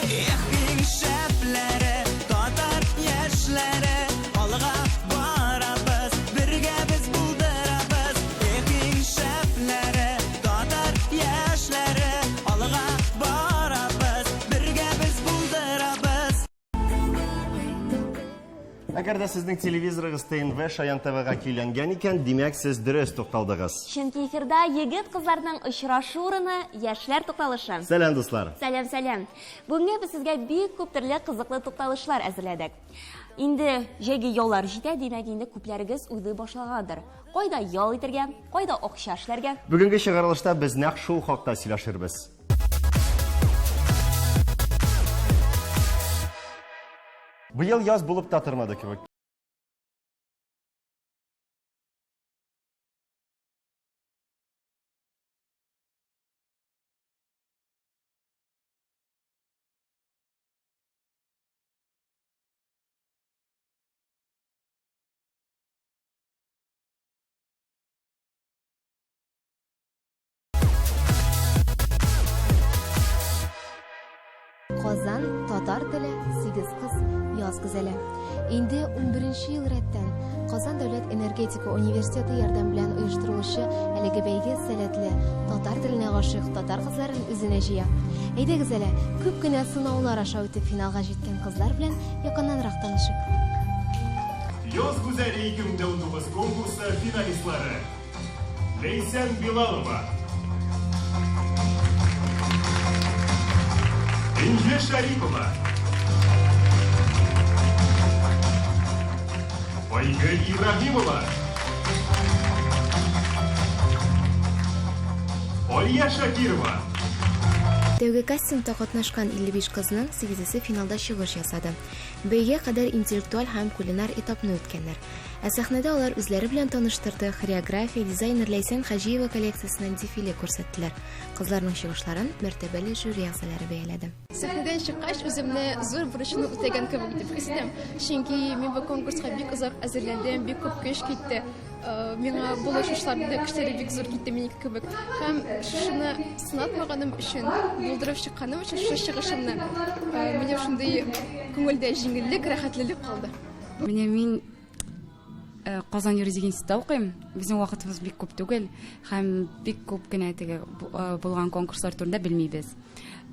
Эх, иң шәпләре, татар яшьләре, алга барабыз, бергә без булдырабыз. Эх, иң шәпләре, татар яшьләре, алга барабыз, бергә без булдырабыз. Әгәр дә сезнең телевизорыгыз ТНВ Шаян ТВга көйләнгән икән, димәк, сез дөрес тукталдыгыз. Чөнки эфирда егет-кызларның очрашу урыны, яшьләр тукталышы. Сәлам, дуслар! Сәлам, сәлам! Бүгенгә без сезгә бик күп төрле кызыклы тукталышлар әзерләдек. Инде җәйге яллар җитә, димәк, инде күпләрегез уйлый башлагандыр. Кайда ял итәргә, кайда акча эшләргә? Бүгенге чыгарылышта без нәкъ шул хакта сөйләшербез. Быел яз булып та тормады кебек. Казан, татар теле, сигез кыз, яз гүзәле. Инде 11 ел рәттән Казан дәүләт энергетика университеты ярдәм белән оештырылучы әлеге бәйге сәләтле, татар теленә гашыйк татар кызларын үзенә җыя. Әйдәгез әле, күп кенә сынаулар аша үтеп финалга җиткән кызлар белән якыннанрак танышыйк. Яз гүзәле 2019 конкурсы финалистлары. Ләйсән Билалова. Энҗе Шәрипова. Айгөл Ибраһимова. Алия Шакирова. Тәүге кастингта катнашкан 55 кызның сигезесе финалда чыгыш ясады. Бәйгегә кадәр интеллектуаль һәм кулинар этапны үткәннәр. Ә сәхнәдә алар үзләре белән таныштырды, хореография, дизайнер Ләйсән Хаҗиева коллекциясеннән дефиле күрсәттеләр. Кызларның чыгышларын мәртәбәле жюри әгъзалары бәяләде. Сәхнәдән чыккач, үземне зур бурычны үтәгән кебек итеп хис итәм. Чөнки мин бу конкурска бик озак әзерләндем, бик күп көч китте. Э, миңа булышучыларның да көчләре бик зур китте минеке кебек. Һәм шушыны сынатмаганым өчен, булдырып чыкканым өчен шушы чыгышымны, э, минем шундый күңелдә җиңеллек, рәхәтлелек калды. Менә мин э, Казан юридик институтта укыйм. Безнең вакытыбыз бик күп түгел һәм бик күп кенә теге э, булган конкурслар турында белмибез.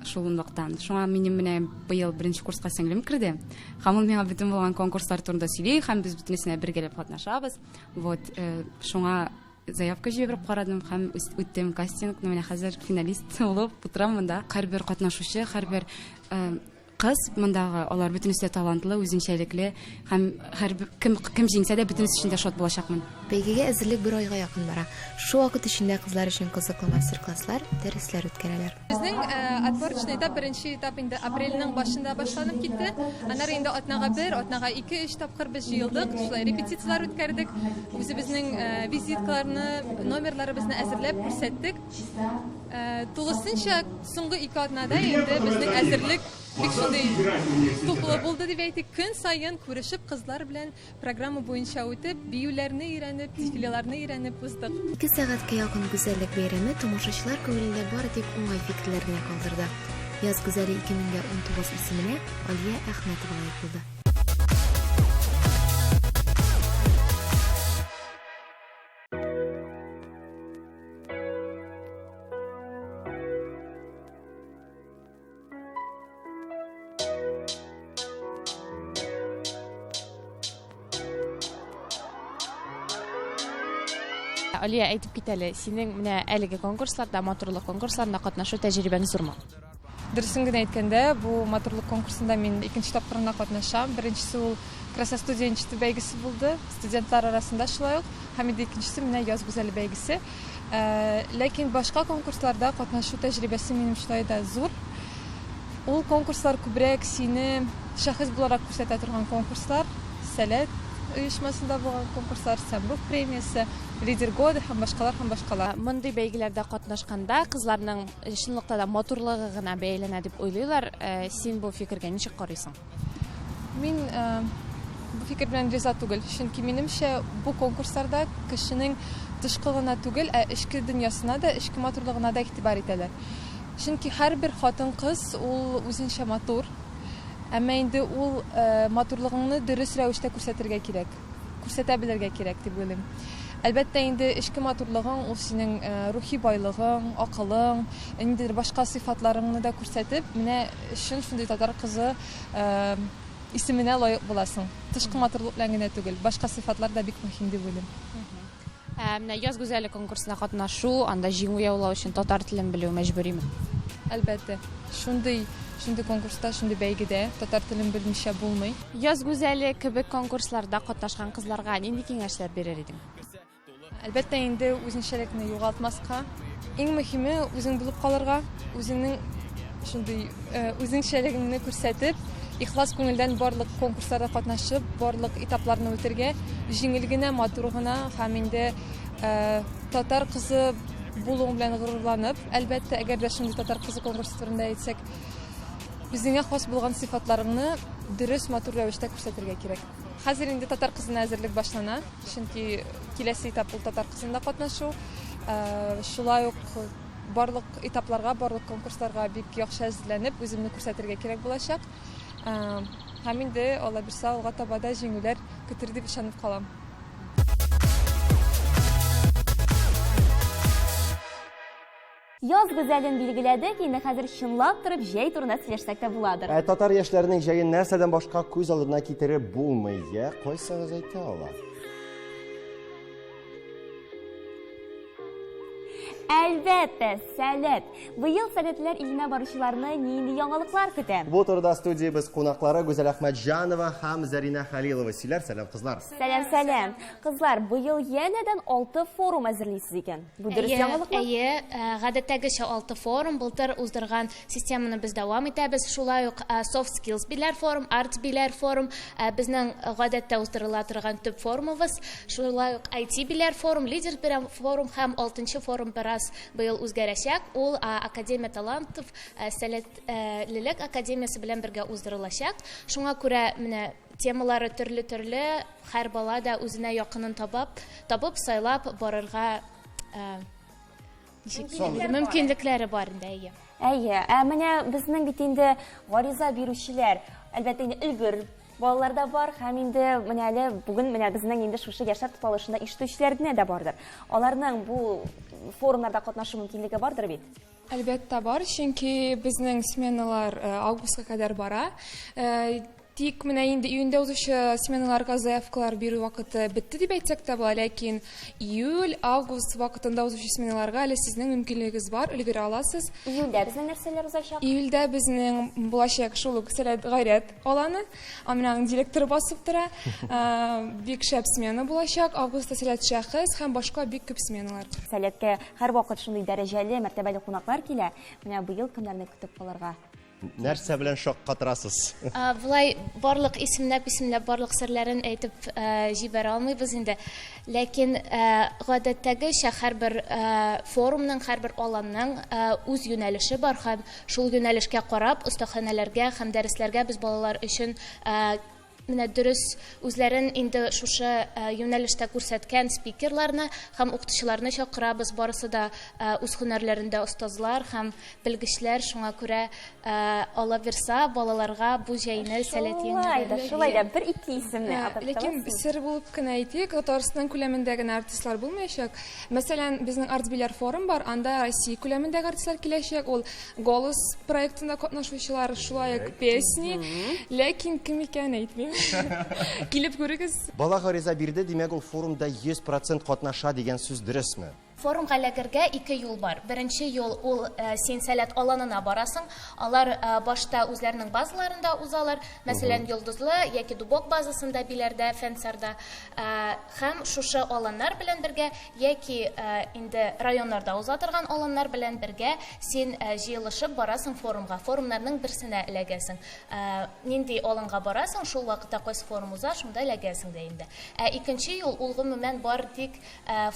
Шулынлыктан. Шуңа минем менә быел беренче курска сеңлем керде. Һәм ул миңа бөтен булган конкурслар турында сөйли һәм без бөтенесенә бергәләп катнашабыз. Вот, э, шуңа заявка җибәреп карадым һәм үттем кастингны. Менә хәзер финалист булып утырам монда. Һәрбер катнашучы, һәрбер Кыз мондагы, алар бөтенесе дә талантлы, үзенчәлекле һәм һәр кем кем җиңсә дә бөтенесе өчен дә шат булачакмын. Бәйгегә әзерлек бер айга якын бара. Шушы вакыт эчендә кызлар өчен кызыклы мастер-класслар, дәресләр үткәрәләр. Безнең отборочный этап, беренче этап инде апрельнең башында башланып китте. Аннары инде атнага бер, атнага ике, өч тапкыр без җыелдык, шулай репетицияләр үткәрдек. Үзебезнең визиткаларны, номерларыбызны әзерләп күрсәттек. Тулысынча соңгы ике атнада инде безнең әзерлек бик шундый туплы булды дип әйтик. Көн саен күрешеп кызлар белән программа буенча үтеп, биюләрне өйрәнеп, дефилеларны өйрәнеп уздык. Ике сәгатькә якын гүзәллек бәйрәме тамашачылар күңелендә бары тик уңай фикерләр генә калдырды. Яз гүзәле 2019 исеменә Алия Әхмәтова лаек булды. Алия, әйтеп кит әле, синең менә әлеге конкурсларда, матурлык конкурсларында катнашу тәҗрибәң зурмы? Дөресен генә әйткәндә, бу матурлык конкурсында мин икенче тапкырына катнашам. Беренчесе ул Краса студенчество бәйгесе булды, студентлар арасында шулай ук. Һәм инде икенчесе менә Яз гүзәле бәйгесе. Ләкин башка конкурсларда катнашу тәҗрибәсе минем шулай да зур. Ул конкурслар күбрәк сине шәхес буларак күрсәтә торган конкурслар, Сәләт оешмасында булган конкурслар, Сәмрух премиясе, Лидер года һәм башкалар һәм башкалар. Мондый бәйгеләрдә катнашканда кызларның чынлыкта да матурлыгы гына бәяләнә дип уйлыйлар. Син бу фикергә ничек карыйсың? Мин бу фикер белән риза түгел, чөнки минемчә бу конкурсларда кешенең тышкы гына түгел, ә эчке дөньясына да, эчке матурлыгына да игътибар итәләр. Чөнки һәрбер хатын-кыз ул үзенчә матур. Әмма инде ул матурлыгыңны дөрес рәвештә күрсәтергә кирәк. Күрсәтә белергә кирәк дип уйлыйм. Әлбәттә инде эчке матурлыгың ул синең рухи байлыгың, акылың, ниндидер башка сыйфатларыңны да күрсәтеп, менә чын шундый татар кызы исеменә лаек буласың. Тышкы матурлык белән генә түгел, башка сыйфатлар да бик мөһим дип уйлыйм. Ә менә Яз гүзәле конкурсына катнашу, анда җиңү яулау өчен татар телен белү мәҗбүриме? Әлбәттә. Шундый, шундый конкурста, шундый бәйгедә татар телен белмичә булмый. Яз гүзәле кебек конкурсларда катнашкан кызларга нинди киңәшләр бирер идең? Әлбәттә инде, үзенчәлекне югалтмаска. Иң мөһиме, үзең булып калырга, үзеңнең шундый үзенчәлегеңне күрсәтеп, ихлас күңелдән барлык конкурсларда катнашып, барлык этапларны үтергә, җиңел генә, матур гына һәм инде татар кызы булуың белән горурланып, әлбәттә, әгәр дә шундый татар кызы конкурсы турында әйтсәк, үзеңә хас булган сыйфатларыңны дөрес, матур рәвештә күрсәтергә кирәк. Хәзер инде татар кызына әзерлек башлана, чөнки киләсе этап ул татар кызында катнашу. Шулай ук барлык этапларга, барлык конкурсларга бик яхшы әзерләнеп, үземне күрсәтергә кирәк булачак. Һәм инде, Алла бирса, алга таба да җиңүләр көтер дип ышанып калам. Яз гүзәлен билгеләдек, инде хәзер чынлап торып җәй турында сөйләшсәк тә буладыр. Ә татар яшьләренең җәен нәрсәдән башка күз алдына китереп булмый, я кайсыгыз әйтә ала? Әлбәттә, Сәләт. Быел Сәләтлеләр иленә баручыларны нинди яңалыклар көтә? Бу турыда студиябез кунаклары Гүзәл Әхмәтҗанова һәм Зәринә Хәлилова сөйләр. Сәлам, кызлар. Сәлам, сәлам. Кызлар, быел янәдән 6 форум әзерлисез икән. Бу дөрес яңалыкмы? Әйе, гадәттәгечә 6 форум. Былтыр уздырган системаны без дәвам итәбез. Шулай ук Soft Skills Биләр форум, Arts Биләр форум, безнең гадәттә уздырыла торган төп форумыбыз. Шулай ук IT Биләр форум, Лидер Биләр форум һәм 6 форум бераз быел үзгәрәчәк. Ул Академия талантов сәләтлелек академиясе белән бергә уздырылачак. Шуңа күрә менә темалары төрле-төрле, һәр бала да үзенә якынын табып, табып сайлап барырга ничек мөмкинлекләре бар инде, әйе. Әйе, ә менә безнең бит инде гариза бирүчеләр, әлбәттә инде өлгер балалар да бар, һәм инде менә әле бүген менә безнең инде шушы яшьләр тукталышында ишетүчеләр генә дә бардыр. Аларның бу форумнарда катнашу мөмкинлеге бардыр бит? Әлбәттә бар, чөнки безнең сменалар августка кадәр бара. Тик менә инде июньдә узучы сменаларга заявкалар бирү вакыты бетте дип әйтсәк тә була, ләкин июль, август вакытында узучы сменаларга әле сезнең мөмкинлегегез бар, өлгерә аласыз. Июльдә безнең нәрсәләр узачак? Июльдә безнең булачак шул ук Сәләт Гайрәт аланы, ә менә аның директоры басып тора. Бик шәп смена булачак. Августта Сәләт Шәхес һәм башка бик күп сменалар. Сәләткә һәрвакыт шундый дәрәҗәле, мәртәбәле кунаклар килә. Менә быел кемнәрне көтеп калырга? Нәрсә белән шаккатырасыз? Болай барлык исемләп-исемләп барлык серләрен әйтеп җибәрә алмыйбыз инде. Ләкин гадәттәгечә һәрбер форумның, һәрбер аланның үз юнәлеше бар һәм шул юнәлешкә карап, остаханәләргә һәм дәресләргә без балалар өчен менә дөрес үзләрен инде шушы юнәлештә күрсәткән спикерларны һәм укытучыларны чакырабыз. Барысы да үз һөнәрләрендә остазлар һәм белгечләр, шуңа күрә Алла бирса, балаларга бу җәйне сәләт Шулай да, шулай да, бер-ике исемне атап Ләкин сер булып кенә әйтик, Татарстан күләмендә генә артистлар булмаячак. Мәсәлән, безнең Артбиләр форум бар, анда Россия күләмендәге артистлар киләчәк. Ул Голос проектында катнашучылар, шулай ук песни. Ләкин кем икәнен әйтмим. Килеп күрегез. Бала гариза бирде, димәк, ул форумда 100% катнаша дигән сүз дөресме? Форумга эләгергә ике юл бар. Беренче юл ул син Сәләт аланына барасың. Алар башта үзләренең базаларында узалар. Мәсәлән, Йолдызлы яки Дубок базасында, Биләрдә, Фәнсарда. Һәм шушы аланнар белән бергә яки инде районнарда уза торган аланнар белән бергә син җыелышып барасың форумга. Форумнарның берсенә эләгәсең. Нинди аланга барасың, шул вакытта кайсы форум уза, шунда эләгәсең дә инде. Ә икенче юл ул гомумән бар тик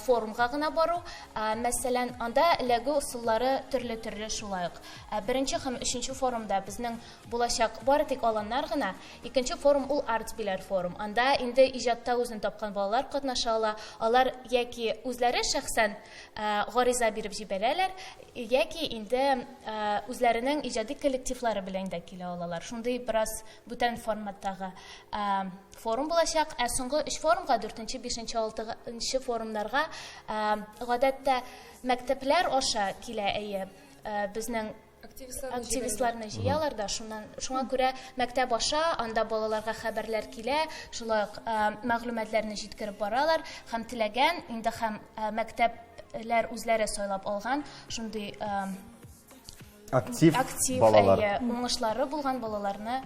форумга гына бару. Мәсәлән, анда эләгү ысуллары төрле-төрле шулай ук. Беренче һәм өченче форумда безнең булачак бары тик аланнар гына. Икенче форум ул Арт-Биләр форум. Анда инде иҗатта үзен тапкан балалар катнаша ала. Алар яки үзләре шәхсән гариза биреп җибәрәләр, яки инде үзләренең иҗади коллективлары белән дә килә алалар. Шундый бераз бүтән форматтагы форум булачак. Ә соңгы өч форумга, дүртенче, бишенче, алтынчы форумнарга гадәттә мәктәпләр аша килә, әйе, безнең активистларны җыялар да, шуннан шуңа күрә мәктәп аша анда балаларга хәбәрләр килә, шулай ук мәгълүматларны җиткереп баралар һәм теләгән инде һәм мәктәпләр үзләре сайлап алган шундый актив, актив балалар. Әйе, уңышлары булган балаларны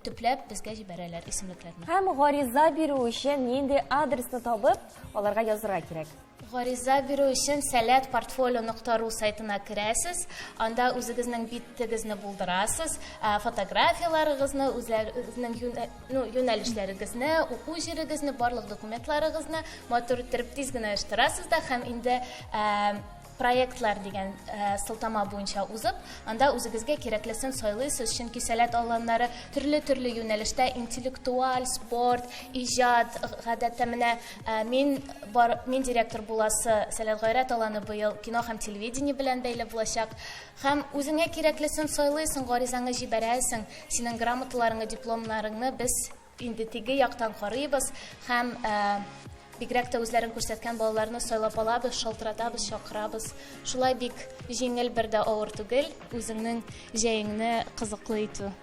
төпләп безгә җибәрәләр исемлекләрне. Һәм гариза бирү өчен нинди адресны табып, аларга язырга кирәк? Гариза бирү өчен сәләт портфолио нокта ру сайтына керәсез, анда үзегезнең битегезне булдырасыз, фотографияләрегезне, үзләрегезнең юнәлешләрегезне, уку җирегезне, барлык документларыгызны матур иттереп тиз генә оештырасыз да һәм инде проектлар дигән сылтама буенча узып, анда үзегезгә кирәклесен сайлыйсыз, чөнки сәләт аланнары төрле-төрле юнәлештә, интеллектуаль, спорт, иҗат, гадәттә менә мин бар, мин директор буласы Сәләт Гайрәт аланы быел кино һәм телевидение белән бәйле булачак. Һәм үзеңә кирәклесен сайлыйсың, гаризаңны җибәрәсең, синең грамоталарыңны, дипломнарыңны без инде теге яктан карыйбыз һәм бигрәк тә үзләрен күрсәткән балаларны сайлап алабыз, шалтыратабыз, чакырабыз. Шулай бик җиңел, бер дә авыр түгел, үзеңнең җәеңне кызыклы итү.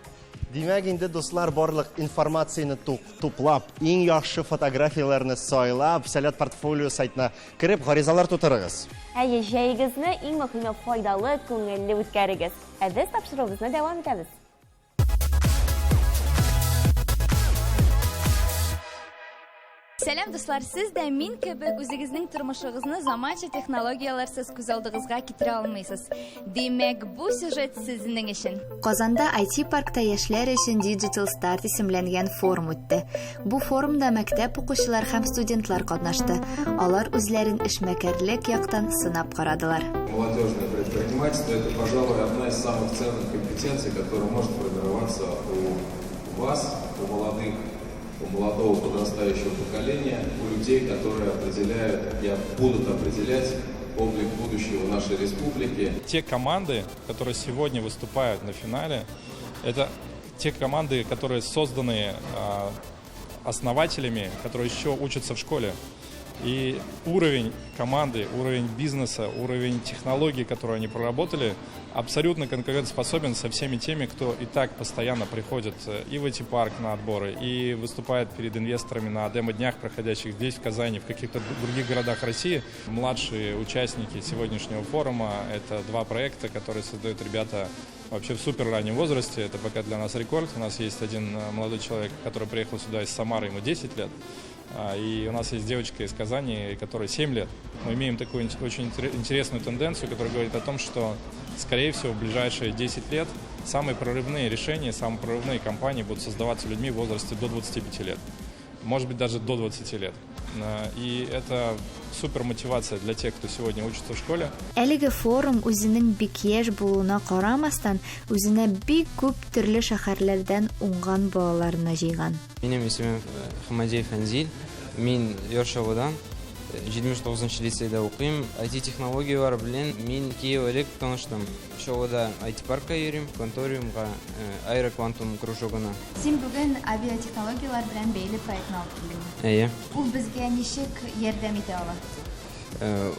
Димәк, инде, дуслар, барлык информацияне туплап, иң яхшы фотографияләрне сайлап, Сәләт портфолио сайтына кереп, гаризалар тутырыгыз. Әйе, җәегезне иң мөһиме файдалы, күңелле үткәрегез. Ә без тапшыруыбызны дәвам итәбез. Сәлам, дуслар! Сез дә мин кебек үзегезнең тормышыгызны заманча технологияләрсез күз алдыгызга китерә алмыйсыз. Димәк, бу сюжет сезнең өчен. Казанда IT-паркта яшьләр өчен Digital Start исемләнгән форум үтте. Бу форумда мәктәп укучылар һәм студентлар катнашты. Алар үзләрен эшмәкәрлек яктан сынап карадылар. Молодежное предпринимательство – это, пожалуй, одна из самых ценных компетенций, которая может формироваться у вас, у молодых, у молодого подрастающего поколения, у людей, которые определяют и будут определять облик будущего нашей республики. Те команды, которые сегодня выступают на финале, это те команды, которые созданы основателями, которые еще учатся в школе. И уровень команды, уровень бизнеса, уровень технологий, которые они проработали, абсолютно конкурентоспособен со всеми теми, кто и так постоянно приходит и в IT-парк на отборы, и выступает перед инвесторами на демо-днях, проходящих здесь, в Казани, в каких-то других городах России. Младшие участники сегодняшнего форума — это два проекта, которые создают ребята вообще в супер раннем возрасте. Это пока для нас рекорд. У нас есть один молодой человек, который приехал сюда из Самары, ему 10 лет. И у нас есть девочка из Казани, которой 7 лет. Мы имеем такую очень интересную тенденцию, которая говорит о том, что, скорее всего, в ближайшие 10 лет самые прорывные решения, самые прорывные компании будут создаваться людьми в возрасте до 25 лет. Может быть, даже до 20 лет. И это супер мотивация для тех, кто сегодня учится в школе. Әлеге форум үзенең бик яшь булуына карамастан, үзенә бик күп төрле шәһәрләрдән уңган балаларны җыйган. Минем исемем Хамадеев Әнзил. Мин Яр Чаллыдан, 79 лицейда укыйм. ай ти-технологияләр белән мин 2 ел элек таныштым. Чаллыда ай ти-паркка йөрим, кванториумга, аэроквантум кружогына. Син бүген авиатехнологияләр белән бәйле проектны алып килдең. Әйе. Ул безгә ничек ярдәм итә ала?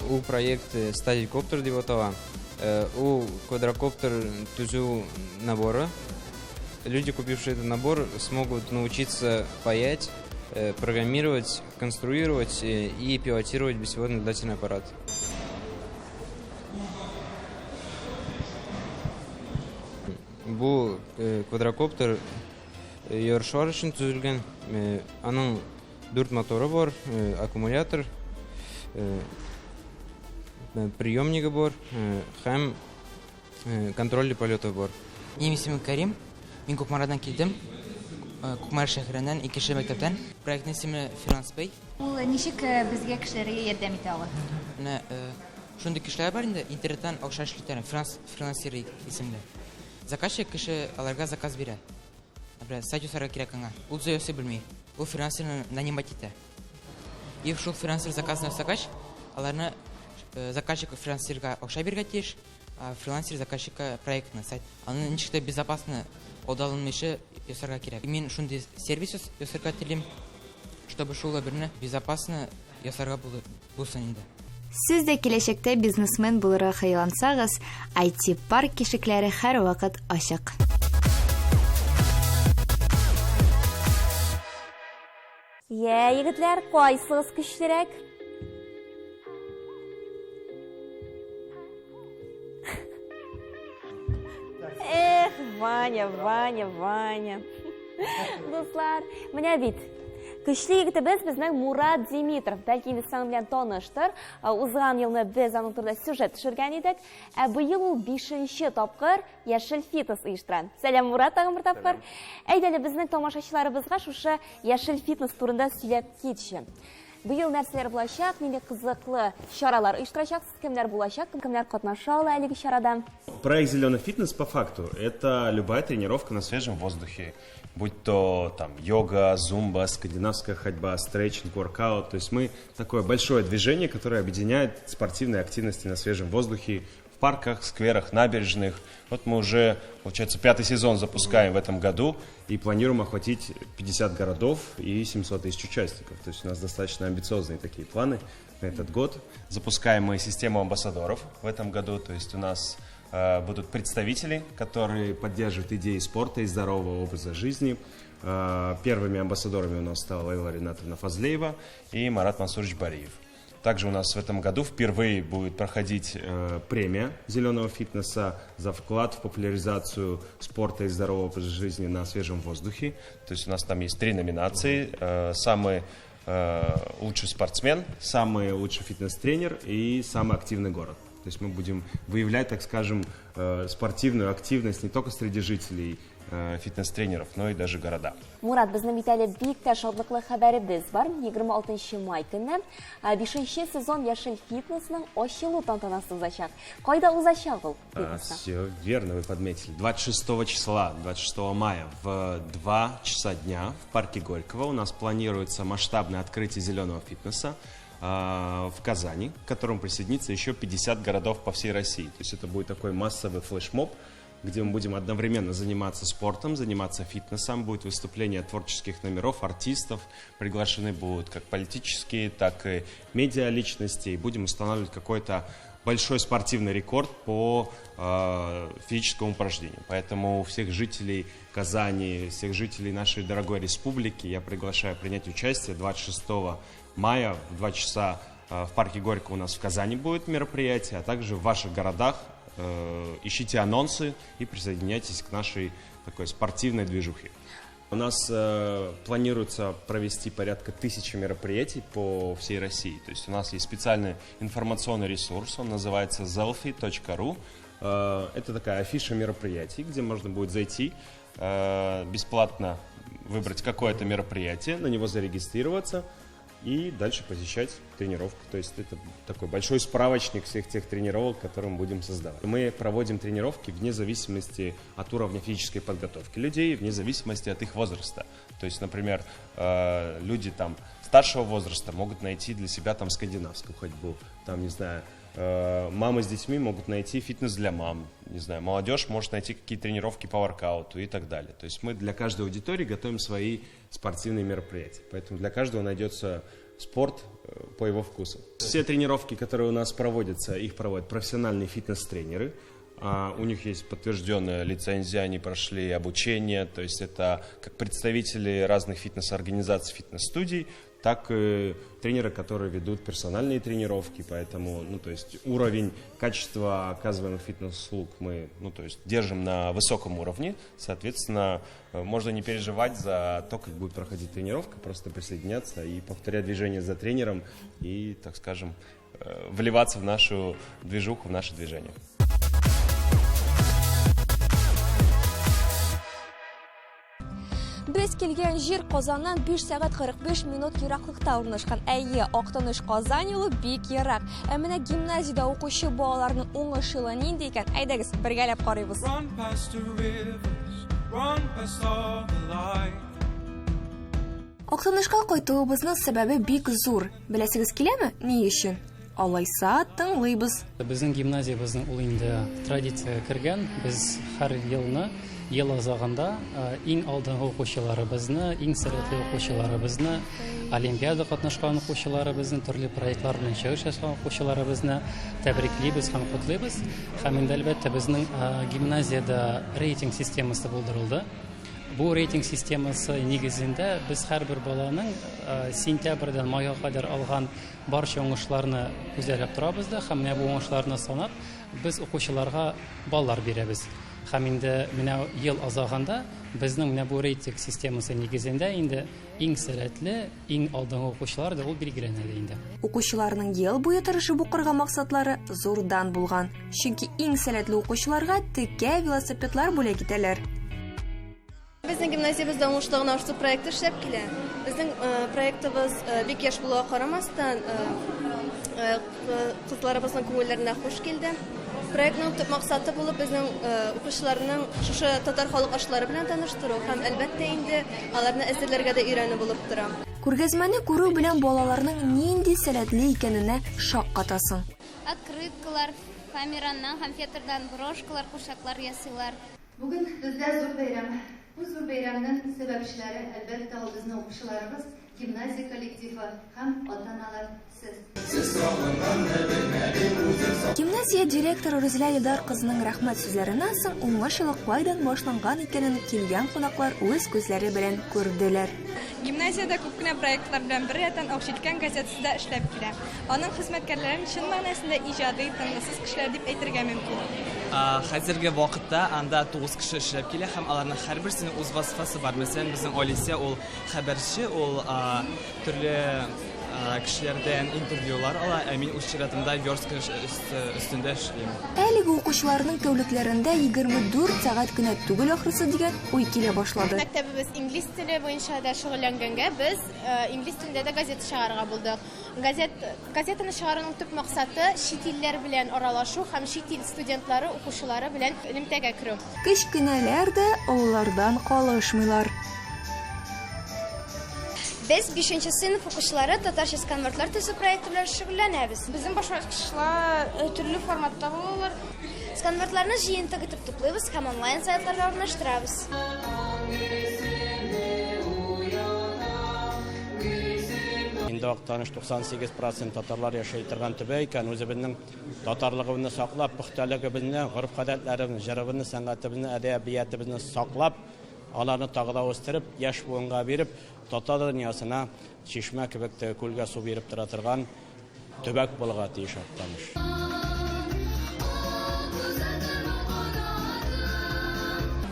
Ул проект стадикоптер дип атала. Ул квадрокоптер төзү наборы. Люди, купившие этот набор, смогут научиться паять, программировать, конструировать и пилотировать беспилотный летательный аппарат. Бу квадрокоптер ярышлар өчен төзелгән. Аның 4 моторы бар, аккумулятор, приемнигы бар һәм контрольле полеты бар. Минем исемем Карим. Мин Кукмарадан килдем. Кукмара шәһәреннән, икенче мәктәптән. Проектның исеме Финанс Pay. Ул ничек безгә кешеләргә ярдәм итә ала? Менә Шундый кешеләр бар инде, интернеттан акча эшлитәләр, фриланс, фрилансер исемле. Заказчик кеше аларга заказ бирә. Например, сайт ясарга кирәк аңа. Ул үзе ясый белми. Ул фрилансерны нанимать итә. И шул фрилансер заказны ясагач, аларны э, заказчик фрилансерга акча бирергә тиеш, а фрилансер заказчикка проектны, сайт. Аны ничек тә безопасно алдалынмыйча ясарга кирәк. Мин шундый сервис ясарга телим, чтобы шул берне безопасно ясарга булсын инде. Сез дә киләчәктә бизнесмен булырга хыяллансагыз, IT-парк ишекләре һәрвакыт ачык. Йә, егетләр, кайсыгыз көчлерәк? Эх, Ваня, Ваня, Ваня. Дуслар, менә бит. Көчле егетебез безнең Мурат Димитров. Бәлки инде сез аның белән таныштыр. Узган елны без аның турында сюжет төшергән идек. Ә быел ул бишенче тапкыр Яшел фитнес оештыра. Сәлам, Мурат, тагын бер тапкыр. Әйдә әле безнең тамашачыларыбызга шушы Яшел фитнес турында сөйләп китче. Быел нәрсәләр булачак, нинди кызыклы чаралар оештырачаксыз, кемнәр булачак, кемнәр катнаша ала әлеге чарада? Проект «Зеленый фитнес» по факту – это любая тренировка на свежем воздухе, будь то там йога, зумба, скандинавская ходьба, стретчинг, воркаут. То есть мы такое большое движение, которое объединяет спортивные активности на свежем воздухе в парках, скверах, набережных. Вот мы уже, получается, пятый сезон запускаем в этом году и планируем охватить 50 городов и 700 тысяч участников. То есть у нас достаточно амбициозные такие планы на этот год. Запускаем мы систему амбассадоров в этом году, то есть у нас э, будут представители, которые поддерживают идеи спорта и здорового образа жизни. Э, первыми амбассадорами у нас стала Лейла Ринатовна Фазлеева и Марат Мансурович Бариев. Также у нас в этом году впервые будет проходить э, премия зеленого фитнеса за вклад в популяризацию спорта и здорового образа жизни на свежем воздухе. То есть у нас там есть три номинации. Э, самый э, лучший спортсмен, самый лучший фитнес-тренер и самый активный город. То есть мы будем выявлять, так скажем, э, спортивную активность не только среди жителей э, фитнес-тренеров, но и даже города. Мурат, безнең бит әле бик тә шатлыклы хәбәребез бар. 26 май көнне 5 сезон Яшел фитнесның ачылу тантанасы узачак. Кайда узачак ул? Все верно, вы подметили. 26 числа, 26 мая в 2 часа дня в парке Горького у нас планируется масштабное открытие зеленого фитнеса в Казани, к которому присоединится еще 50 городов по всей России. То есть это будет такой массовый флешмоб, где мы будем одновременно заниматься спортом, заниматься фитнесом, будет выступление творческих номеров, артистов, приглашены будут как политические, так и медиа-личности, и будем устанавливать какой-то большой спортивный рекорд по э, физическому упражнению. Поэтому всех жителей Казани, всех жителей нашей дорогой республики я приглашаю принять участие 26 мая в 2 часа э, в парке Горького у нас в Казани будет мероприятие, а также в ваших городах э, ищите анонсы и присоединяйтесь к нашей такой спортивной движухе. У нас э, планируется провести порядка тысячи мероприятий по всей России. То есть у нас есть специальный информационный ресурс, он называется zelfie.ru. Э, это такая афиша мероприятий, где можно будет зайти, э, бесплатно выбрать какое-то мероприятие, на него зарегистрироваться и дальше посещать тренировку. То есть это такой большой справочник всех тех тренировок, которые мы будем создавать. Мы проводим тренировки вне зависимости от уровня физической подготовки людей, вне зависимости от их возраста. То есть, например, э, люди там старшего возраста могут найти для себя там скандинавскую ходьбу, там, не знаю, э, мамы с детьми могут найти фитнес для мам, не знаю, молодежь может найти какие тренировки по воркауту и так далее. То есть мы для каждой аудитории готовим свои спортивные мероприятия. Поэтому для каждого найдется спорт э, по его вкусу. Все тренировки, которые у нас проводятся, их проводят профессиональные фитнес-тренеры. А, у них есть подтвержденная лицензия, они прошли обучение, то есть это как представители разных фитнес-организаций, фитнес-студий, так и тренеры, которые ведут персональные тренировки, поэтому, ну, то есть уровень качества оказываемых фитнес-услуг мы, ну, то есть держим на высоком уровне, соответственно, э, можно не переживать за то, как будет проходить тренировка, просто присоединяться и повторять движение за тренером и, так скажем, э, вливаться в нашу движуху, в наше движение. Без килгән җир Казаннан 5 сәгать 45 минут ераклыкта урнашкан. Әйе, Актаныш Казан юлы бик ерак. Ә менә гимназиядә укучы балаларның уңыш юлы нинди икән? Әйдәгез, бергәләп карыйбыз. Run past the rivers, run past all the light. Актанышка кайтуыбызның сәбәбе бик зур. Беләсегез киләме, ни өчен? Алайса, тыңлыйбыз. Безнең гимназиябезнең ул инде традициягә кергән. Без һәр елны ел азагында иң алдынгы укучыларыбызны, иң сәләтле укучыларыбызны, олимпиада катнашкан укучыларыбызны, төрле проектлар белән чыгыш ясаган укучыларыбызны тәбриклибез һәм котлыйбыз. Һәм инде, әлбәттә, безнең гимназиядә рейтинг системасы булдырылды. Бу рейтинг системасы нигезендә без һәрбер баланың сентябрьдән майга кадәр алган Барча уңышларны күзәләп торабыз да һәм менә бу уңышларны санап, без укучыларга баллар бирәбез. Һәм инде менә ел азагында безнең менә бу рейтинг системасы нигезендә инде иң сәләтле, иң алдынгы укучылар да ул билгеләнә дә инде. Укучыларның ел буе тырышып укырга максатлары зурдан булган. Чөнки иң сәләтле укучыларга текә велосипедлар бүләк итәләр. Безнең гимназиябездә уңышлы гына ошты проекты эшләп килә. Безнең э, проектыбыз э, бик яшь булуга карамастан, э, кызларыбызның күңелләренә хуш килде. Проектның төп максаты булып безнең укучыларның шушы татар халык ашлары белән таныштыру һәм әлбәттә инде аларны әзерләргә дә өйрәнү булып тора. Күргәзмәне күрү белән балаларның нинди сәләтле икәненә шаккатасың. Открыткалар, фоамираннан һәм фетрдан брошкалар, курчаклар ясыйлар. Бүген бездә зур бәйрәм. Бу зур бәйрәмнең сәбәпчеләре, әлбәттә, ул безнең укучыларыбыз, гимназия коллективы һәм ата-аналар, сез. Гимназия директоры Рүзилә Илдар кызының рәхмәт сүзләреннән соң уңыш елы кайдан башланган икәнен килгән кунаклар үз күзләре белән күрделәр. Гимназиядә күп кенә проектлар белән беррәттән Акҗилкән газетасы да эшләп килә. Аның хезмәткәрләрен чын мәгънәсендә иҗади, тынгысыз кешеләр дип әйтергә мөмкин. Хәзерге вакытта анда 9 кеше эшләп килә һәм аларның һәрберсенең үз вазифасы бар. Мәсәлән, безнең Олеся ул хәбәрче, ул төрле кешеләрдән интервьюлар ала, ә мин үз чиратымда верстка өстендә эшлим. Әлеге укучыларның тәүлекләрендә 24 сәгать кенә түгел ахрысы дигән уй килә башлады. Мәктәбебез инглиз теле буенча да шөгыльләнгәнгә, без инглиз телендә дә газета чыгарырга булдык. Газет, газетаны чыгаруның төп максаты, чит илләр белән аралашу һәм чит ил студентлары, укучылары белән элемтәгә керү. Кечкенәләр дә олылардан калышмыйлар. Без, бишенче сыйныф укучылары, татарча сканвордлар төзү проекты белән шөгыльләнәбез. Безнең башваткычлар э, төрле форматта булалар. Сканвордларны җыентык итеп туплыйбыз һәм онлайн сайтларга урнаштырабыз. Инде Актаныш 98 процент татарлар яшәй торган төбәк икән, үзебезнең татарлыгыбызны саклап, пөхтәлегебезне, гореф-гадәтләребезне, җырыбызны, сәнгатебезне, әдәбиятыбызны саклап, аларны тагы да үстереп, яшь буынга биреп, татар дөньясына чишмә кебек теге күлгә су биреп тора торган төбәк булырга тиеш Актаныш.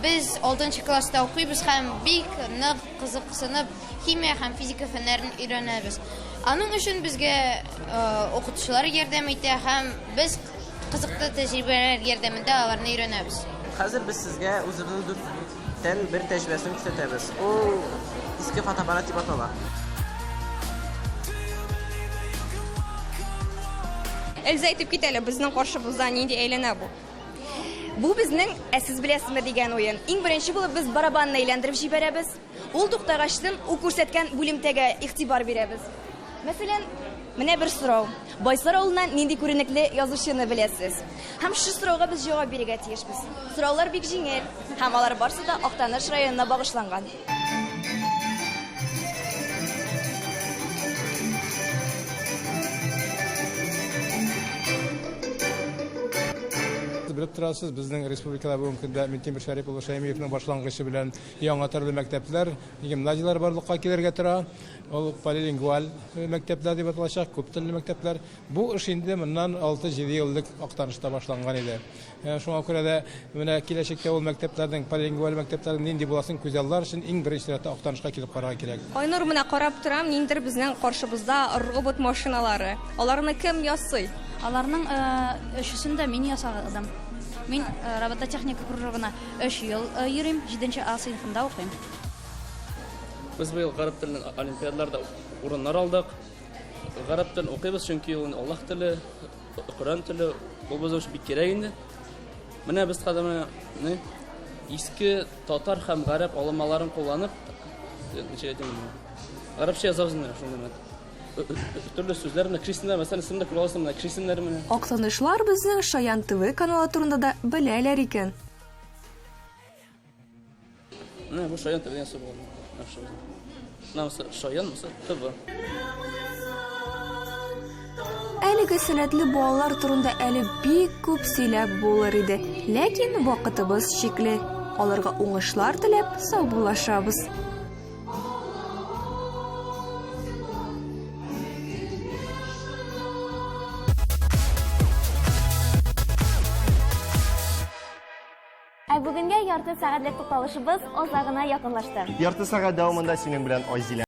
Без 6 класста укыйбыз һәм бик нык кызыксынып химия һәм физика фәннәрен өйрәнәбез. Аның өчен безгә э, укытучылар ярдәм итә һәм без кызыклы тәҗрибәләр ярдәмендә аларны өйрәнәбез. Хәзер без сезгә үзебезнең дүрттән бер тәҗрибәсен күрсәтәбез. Ул иске фотоаппарат дип атала. Эльза әйтеп кит әле, безнең каршыбызда нинди әйләнә бу? Бу безнең Ә сез беләсезме дигән уен. Иң беренче булып без барабанны әйләндереп җибәрәбез. Ул туктагачтын, ул күрсәткән бүлемтәгә игътибар бирәбез. Мәсәлән, менә бер сорау. Байсар авылыннан нинди күренекле язучыны беләсез? Һәм шушы сорауга без җавап бирергә тиешбез. Сораулар бик җиңел, һәм алар барсы да Актаныш районына багышланган. Белеп торасыз, безнең республикада бүгенге көндә Минтимер Шәрип улы Шәймиевның башлангычы белән яңа төрле мәктәпләр, гимназияләр барлыкка килергә тора. Ул полилингваль мәктәпләр дип аталачак, күп телле мәктәпләр. Бу эш инде моннан 6-7 ел элек Актанышта башланган иде. Э, шуңа күрә дә менә киләчәктә ул мәктәпләрнең, полилингваль мәктәпләрнең нинди буласын күзаллар өчен иң беренче чиратта Актанышка килеп карарга кирәк. Айнур, менә карап торам, ниндидер безнең каршыбызда робот машиналары. Аларны кем ясый? Аларның э, өчесен дә мин ясадым. Мин э, робототехника кружогына өч ел йөрим, 7 А сыйныфында укыйм. Без быел гарәп теленнән олимпиадаларда урыннар алдык. Гарәп телен укыйбыз, чөнки ул Аллаһ теле, Коръән теле, ул безнең өчен бик кирәк инде. Менә без хәзер менә иске татар һәм гарәп алымаларын кулланып, ничек әйтим, гарәпчә язабыз инде шундый менә. Төрле сүзләр менә кеше мәсәлән, исемдә күрә аласың менә кеше исемнәре менә. Актанышлар безнең Шаян ТВ каналы турында да беләләр икән. Менә бу Шаян ТВ дигән сүз булган. Менә монысы Шаян, монысы ТВ. Әлеге сәләтле балалар турында әле бик күп сөйләп булыр иде. Ләкин вакытыбыз чикле. Аларга уңышлар теләп саубуллашабыз. Ә бүгенгә ярты сәгатьлек тукталышыбыз азагына якынлашты. Ярты сәгать дәвамында синең белән Айзилә.